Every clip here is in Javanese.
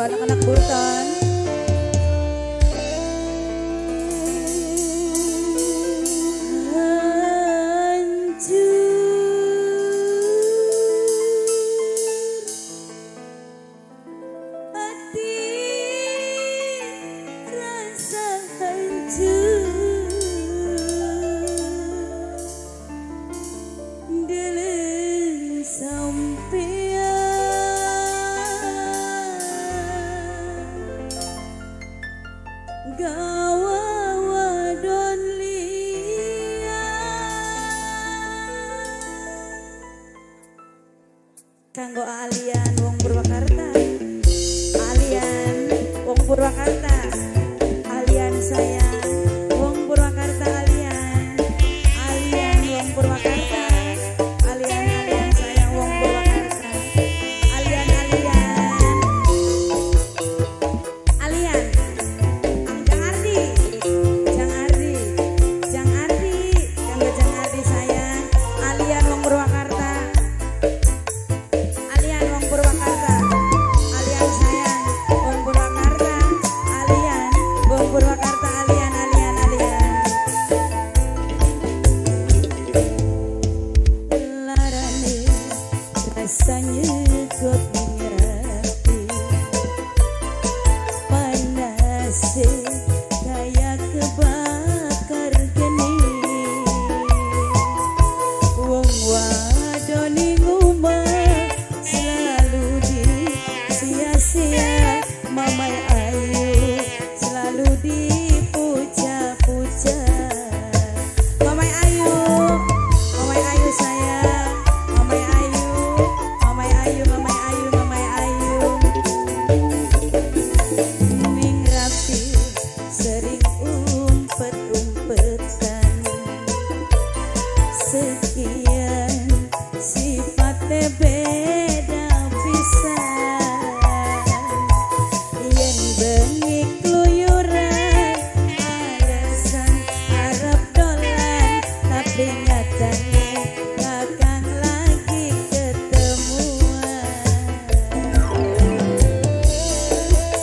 Kanggo anak-anak Burton. Hancur hati, rasa hancur deleng sampean gawa wadon liya. Kanggo alian wong Purwakarta, alian wong Purwakarta, alian sayang wong Purwakarta, alian, alian wong Purwakarta, alian, alian sayang wong Purwakarta, alian, alian, alian. Jang Ardi, Jang Ardi, Jang Ardi, kanggo Jang Ardi sayang, alian wong Purwakarta, alian wong Purwakarta, alian sayang wong Purwakarta, alian wong Purwakarta, alian, alian, alian. Larane rasanya kot ngerti, panase kayak kebakar geni. Wong wadon ning omah selalu disia-sia, Mamai ayu selalu dipuja-puja. Mamai ayu, Mamai ayu sayang, Mamai ayu, Mamai ayu, Mamai ayu, Mamai ayu. Ning rapi sering umpet-umpetan, sekian sifatnya beda pisan. Yen bengi kluyuran alasan arep dolan, tapi nyatane kakang lagi ketemuan.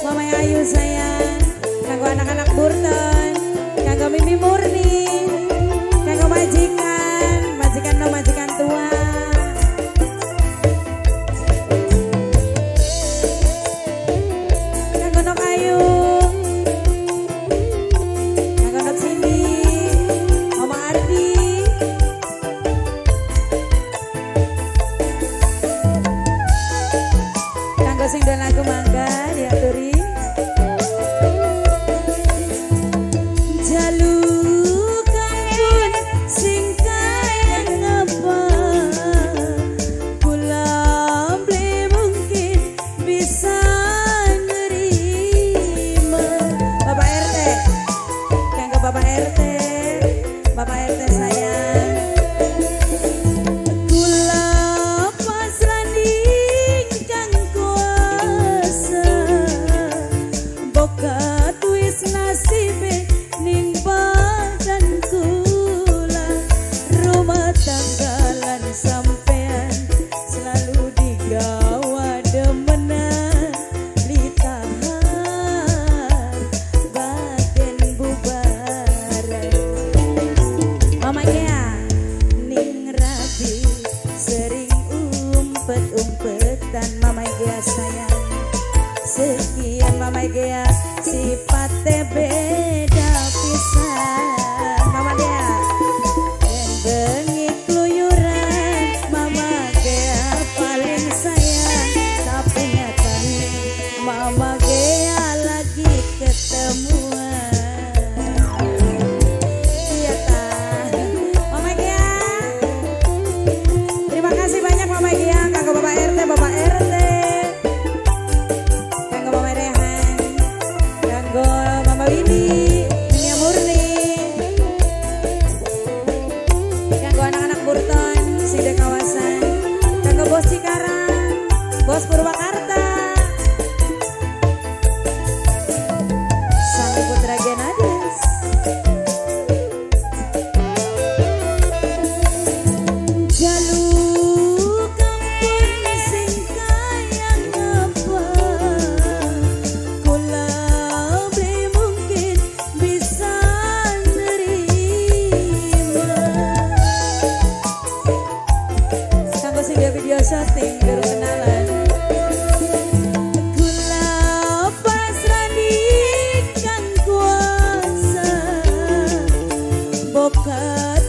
Mamai ayu sayang, kanggo anak-anak Burton, kanggo Mimi Murni, kanggo majikan, majikan no majikan tua. Kanggo Nok Ayu, kanggo Nok Cindy, Mama Ardi. Kanggo sing duwe lagu mangga diaturi. Jaluk ampun sing kaya ngapa, kula beli mungkin bisa nerima. Bapak RT, kanggo Bapak RT, Bapak RT sayang. Kula pasrah kang kuasa, bokat wis nasibe ning badan kula. Rumah tangga lan sampean selalu digawa demenan, litahan bagen bubaran. Mama Gea ning rabi sering umpet-umpetan. Mama Gea sayang, sekian Mama Gea sifatnya beda pisan. Mama Gea yen bengi kluyuran, Mama Gea paling sayang, tapi nyatane Mama Gea lagi ketemuan. Iya ta, Mama Gea. Terima kasih banyak Mama Gea, kanggo Bapak RT, Bapak RT, kanggo Mama Rehan, kanggo Mama Windy, Dunia Murni, kanggo anak-anak Burton, sing di kawasan, kanggo Bos Cikarang, Bos Purwakarta, Sang Putra Genades. Jaluk ampun sing kaya ngapa, Sabar.